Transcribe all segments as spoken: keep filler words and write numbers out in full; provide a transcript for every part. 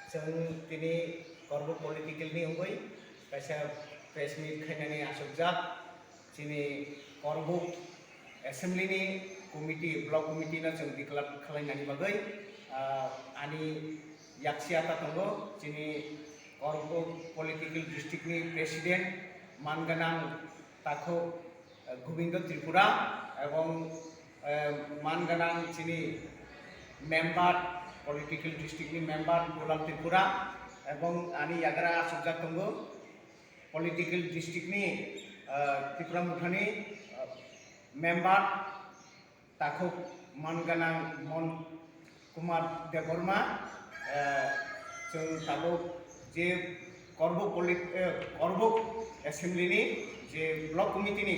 Chwng tini Korbuk political ni wngwi kaisa press meet khainani achukjak. Chini Korbuk assembly ni committee, block committee no chwng declare khlainani bagwi, ah, ani yaksi ata tongo. Chini Korbuk political district ni president manganang takhuk, eh, Gobindo Tripura ebong, eh, manganang chini member, political district ni member Dulan Tripura ebong ani yagra achukjak tongo political district ni, eh, Tripura Mothani, eh, member takhuk manganang Mon Kumar Debbarma, eh, chwng tabuk je Korbuk polit-, eh, Korbuk assembly ni je block committee ni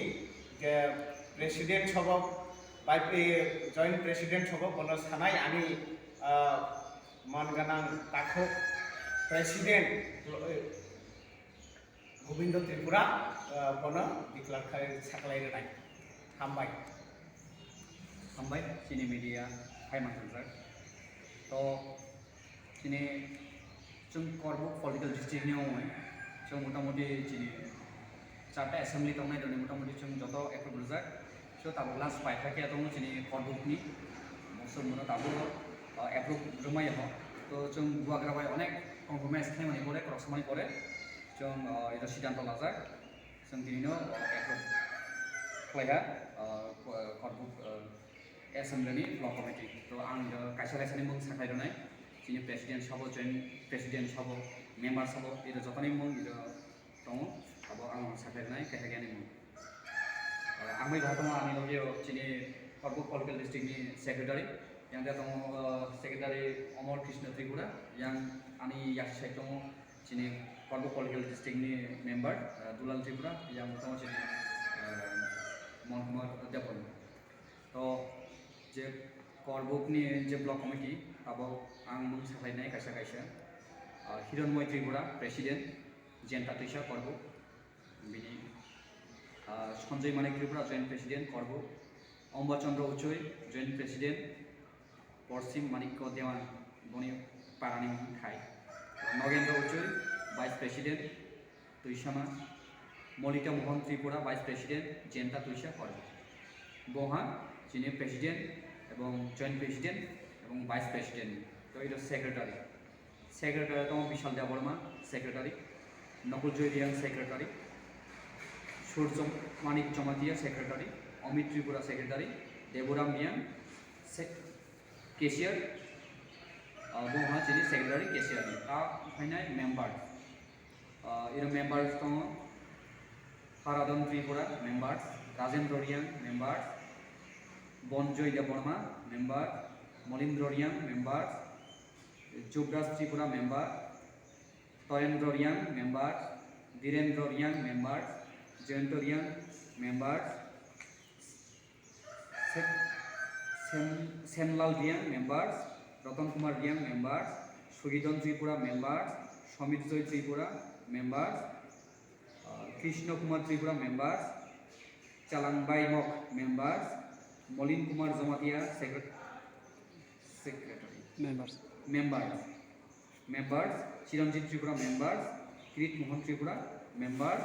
je president sobo, bai-, eh, joint president sobo bono sanai ani, ah, manganang takhuk president, eh, Gobindo Tripura, ah, bono declare khai saklai rwnai. Hambai. Hambai, chini media hai manjak. To, chini chwng Korbuk political district ni wngwi, chwng motamoti chini charta assembly tongnai, doni motamoti chwng joto approve rwjak. So, tabuk last paithakya tongo chini Korbuk ni. Mosok mono tabuk, ah, approve rwmai ho. To, chwng bubagra bai onek compromise khlaimani pore, korok samani pore, chwng, ah, ito siddhanto lajak. Chwng tini no, ah, approve khlaiha, ah, Ko-, Korbuk, ah, assembly ni block committee. To, ang ito kaisa kaisa ni mung sakhai rwnai. Chini president sabo, joint president sabo, member sabo, ito jotoni mung ito tongo, abo ang sakhai rwnai, kaisa kaisa ni mung. Ah, ang bai tongo ani logi o chini Korbuk political district ni secretary, yang dia tongo, ah, secretary Omor Krishna Tripura, yang ani yak side tongo chini Korbuk political district ni member, ah, Dulal Tripura, yang tongo chini, ah, Mon Kumar Debbarma. To je Korbuk ni je block committee, abo ang mung saklainai kaisa kaisa. Ah, Hironmoy Tripura, president, Jenta Twisa Korbuk. Bini, ah, Sanjoy Manik Tripura, joint president, Korbuk. Omba Chandra Uchoi, joint president, Porsim Manikya Dewan, boni parani thai. Nogendra Uchoi, vice president, Tuisama, Molita Mohan Tripura, vice president, Jenta Twisa Korbuk. Boha chini president ebong joint president ebong vice president, to ito secretary. Secretary tongo Bishal Debbarma, secretary, Nakul Joy Reang, secretary, Surjo Manik Jamatia, secretary, Amit Tripura, secretary, Deburam Reang, sec-, cashier, ah, boha chini secretary, cashier ni. Ta phainai member. Ah, iro members tongo Haradon Tripura, members, Rajendra Reang, members, Bonjoy Debbarma, member, Molindra Reang, members, Jubraj Tripura, member, Torendra Reang, members, Dhirendra Reang, members, Jayanta Reang, members, Sen-, Sen-, Senlal Reang, members, Ratan Kumar Reang, members, Sugidon Tripura, members, Somit Joy Tripura, members, uh, Krishna Kumar Tripura, members, Chalangbai Mok, members, Molin Kumar Jamatia, secret-, secretary. Members. Members. Members, Chiranjit Tripura, members, Kirit Mohan Tripura, members,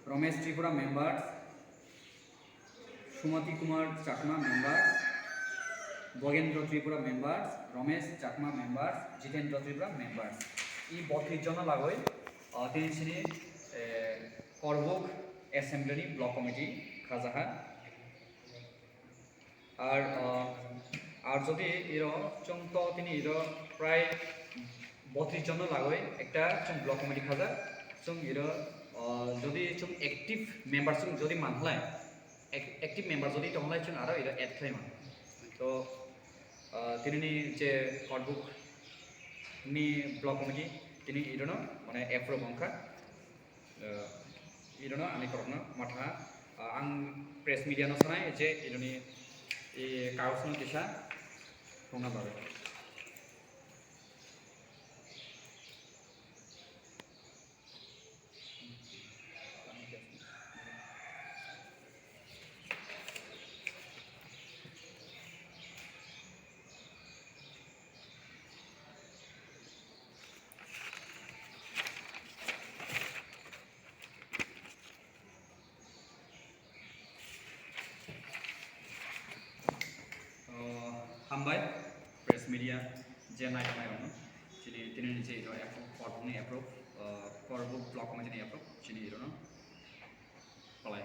Ramesh Tripura, members, Sumati Kumar Chakma, members, Bogendra Tripura, members, Ramesh Chakma, members, Jitendra Tripura, members. I botris jona lagoi, ah, tini sini, eh, Korbuk Assembly ni Block Committee khajaha. Ar, ah, ar jodi iro chwng to tini iro prai botris jon no lagoi ekta chwng block committee khajak. Chwng iro, ah, jodi chwng active member chwng jodi manhlai, ac-, active member jodi tonglai chwng aro iro add khlai man. To, ah, tini ni je Korbuk ni block committee tini iro no mane approve wngkha. Eh, irono ani korokno matha, ah, ang press media no sanai je ironi, eh, kagosno kisa thungna bagwi. Media je nai tongnai rokno chini tini ni je iro approve, Korbuk ni approve, uh, Korbuk block ni chini approve, chini iro no palai.